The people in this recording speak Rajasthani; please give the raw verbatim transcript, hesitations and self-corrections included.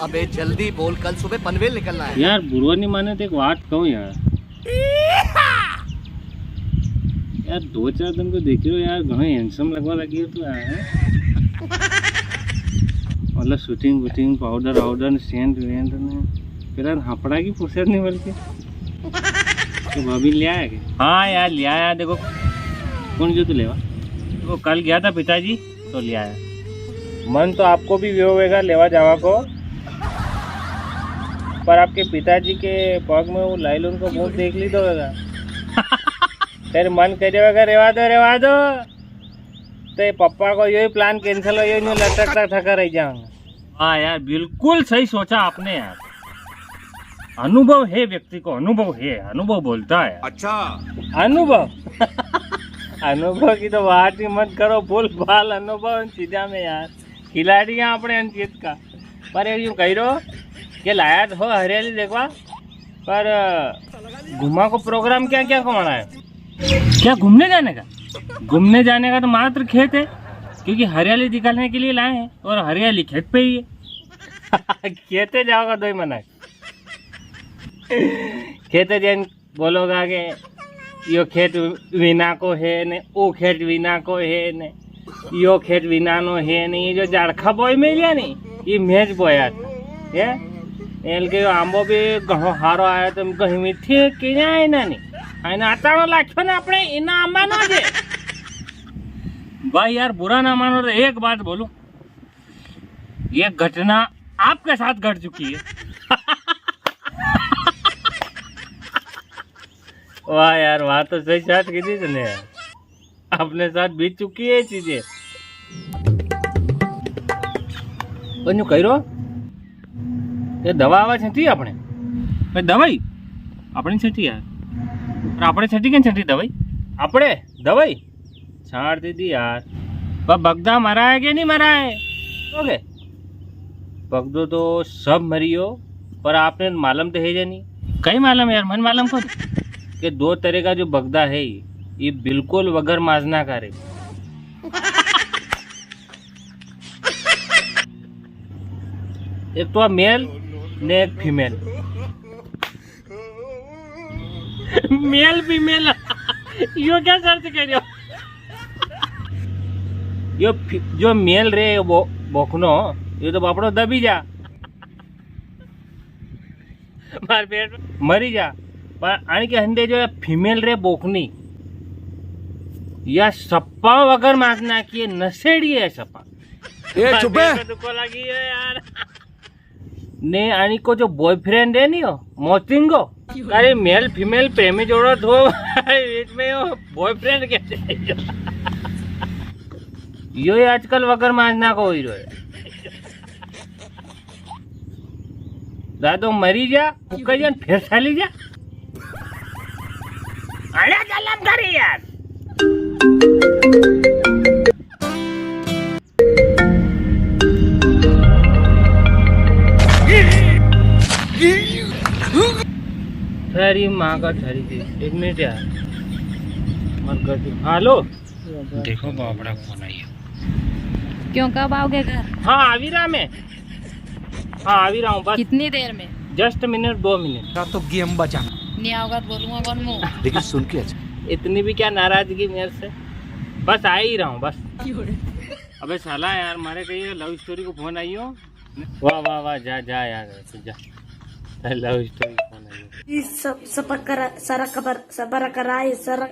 अबे जल्दी बोल, कल सुबह पनवेल निकलना है। यार, बुरा नी माने तो एक बात कहूँ यार। यार, दो चार दिन को देखियो यार, घणो handsome लगवा लगी है तू यार, हैं? मतलब, shooting वूटिंग, powder वाउडर, सेंट वेंट ने, तेरा हापड़ा की फुर्सत नी मिलती। तो भाभी ले आया क्या? हाँ यार, ले आया। देखो, कौन जो तू लेवा? देखो, कल गया था पिताजी, तो ले आया। मन तो आपको भी व्यो होवेगा लेवा जावा को, पर आपके पिताजी के पग में वो लाइलॉन को मुंह देख ली तो होगा। तेरे मन कह जाएगा, "रेवा दो, रेवा दो।" तो ये पप्पा को योई plan cancel हो, यो यूं लटकता थका रह जाऊंगा। हाँ यार, बिल्कुल सही सोचा आपने यार। अनुभव है व्यक्ति को, अनुभव है, अनुभव बोलता है। अच्छा। अनुभव? अनुभव की तो बात ही मत करो, बोल बाल अनुभव इन चीजा में यार। खिलाड़ी हैं अपने अनजीत का। पर एक यूं कही रो कि लाया तो हो हरियाली देखवा, पर घुमा को program क्या क्या कमाना है? क्या घूमने जाने का? घूमने जाने का तो मात्र खेत है, क्योंकि हरियाली दिखाने के लिए लाए हैं और हरियाली खेत पे ही है। खेते जाओगा दो ही मना है। खेते जाइन बोलोगा के यो खेत वीना को है ने, ओ खेत वीना को है ने, यो खेत वीना नो है ने, ये जो जाड़खा बोई में लिया नी, ये मैं ज बोया था, है? एल के आंबो भी घणो हारो आयो तो कहीं मीठी के जाए ना नी, है ना, अटाणो लाख्यो ना अपने इना आंबा नो जे। भाई यार, बुरा ना मानो तो एक बात बोलूं, ये घटना आपके साथ घट चुकी है। वाह यार, वाह, तो सही साथ की थी तूने यार। अपने साथ बीत चुकी है ये चीजें। तो न्यू कही रो, ये दवा आवा छटी अपने। भाई दवाई अपने छटी यार। और अपने छटी के छटी दवाई? अपने दवाई छाड़ दे दी यार। पर बगदा मरा है के नी मरा है? ओके। बगदो तो सब मरियो, पर आपने मालूम तो है जे नी। कई मालूम यार, मन मालूम को। के दो तरह का जो बगदा है, ये बिल्कुल वगर माजना का रे। एक तो male ने एक female। Male female, यो क्या search करियो? यो फी-, जो male रे, यो बो-, बोखनो, यो तो बापड़ो दबी जा। मार पेट में मरी जा। पर आने के हंडे जो है female रे बोखनी, या सप्पा वगर माजना की नशेड़ी है सप्पा। ए, चुप है। मेरे को दुखो लगी है यार। ने आनी को जो boyfriend है नी हो, मोतिंगो, अरे male female प्रेमी जोड़ो थो, बीच में यो boyfriend के? यो ही आजकल वगर माजना को ही रो है। दादो मरी जा, फूका जा, फिर साली जा। अरे गलम करी यार। थारी माँ का थारी थी। एक मिनट यार। मत कर तू। हेलो। देखो बापड़ा फोन आई। क्यों, कब आओगे घर? हाँ, आ भी रहा मैं। हाँ, आ भी रहा हूँ बस। कितनी देर में? Just मिनट, दो मिनट। का तो game बचा। नी आओगा तो बोलूंगा कौन मुंह? लेकिन सुन के अच्छा। इतनी भी क्या नाराजगी मेरे से, बस आ ही रहा हूँ बस। अबे साला यार, मारे कही love story को फोन आई हो। वाह, वाह, वाह, जा, जा यार, तू जा। Love story को फोन आई हो। ई सब, सब करा, सारा खबर, सब करा, ये सारा